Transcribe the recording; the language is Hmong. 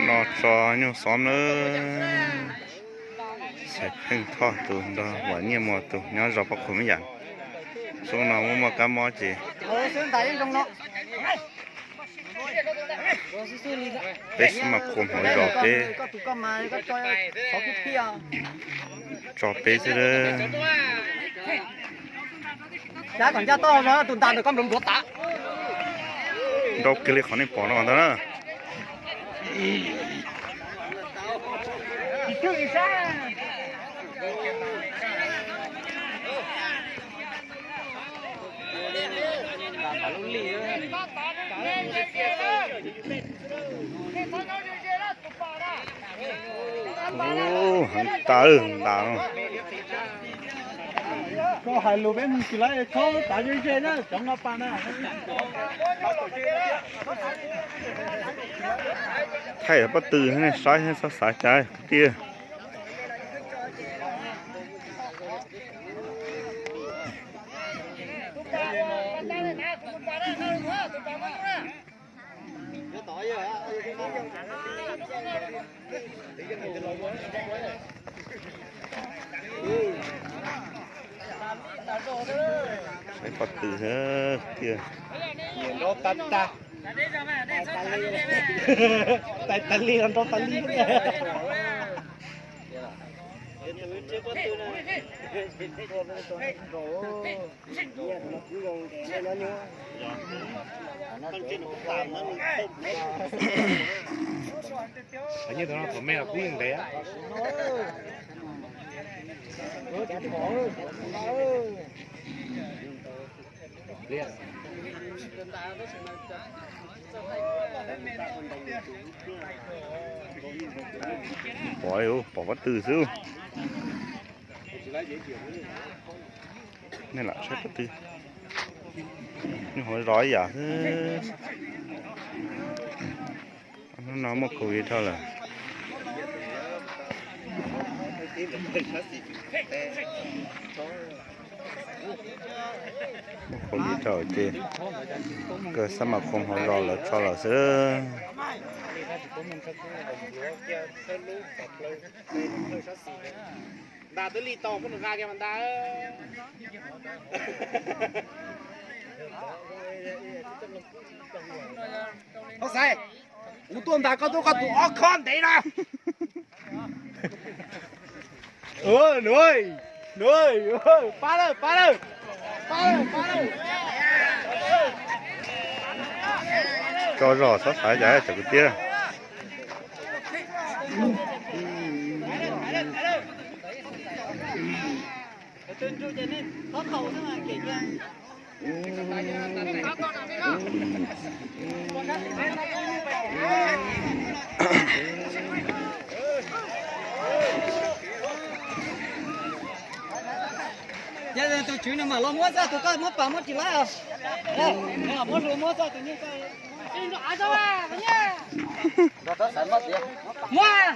No tso nyuj xov nawb. Xaiv Pheej Thoj tus nrog Vam Nyiaj Muas tus nyob zos Paj Khuam Mab Yam. Xub no muaj muaj kab mob ces peb xab mas khuam hauv zos peb tso peb xwb. Nrau kiag li qhov nej pom no ntag na. Heev tas, heev tas no. Koj hais lus peb mus tsis laib, txhob tav ze ze na, cov no pas na. Thaij pob tw nej saib, txhob xav cas kwv tij. Saib pob tw tiag. Nrau tas tas, tas tas li los nrau tas li. Nyiaj tus no thaum me los kub yeej ntev. Pom, pom pob tw xwb. Nej lam saib pob tw. Nyuj hauv zos ib yam xwb. Hnub no muaj covid dhau lawm. Muaj covid dhau ces kawg xab mas khuam hauv zos lawv tso lawm xwb. Ntas twb li tau koj nws nqa kiag mas ntas. Txhob xaiv, kuv tuaj ntas koj tuaj koj tus ob khob ntev na. Nws, nws, pab lawm, pab lawm, pab lawm, pab lawm. Tso zog txhob xaiv cas cov kwv tij. Yog tus tswv nws mam los muab txoj tus koj muab pas muab tsis laib os. Muab hlua muab txoj tus nyuj txoj. Muab.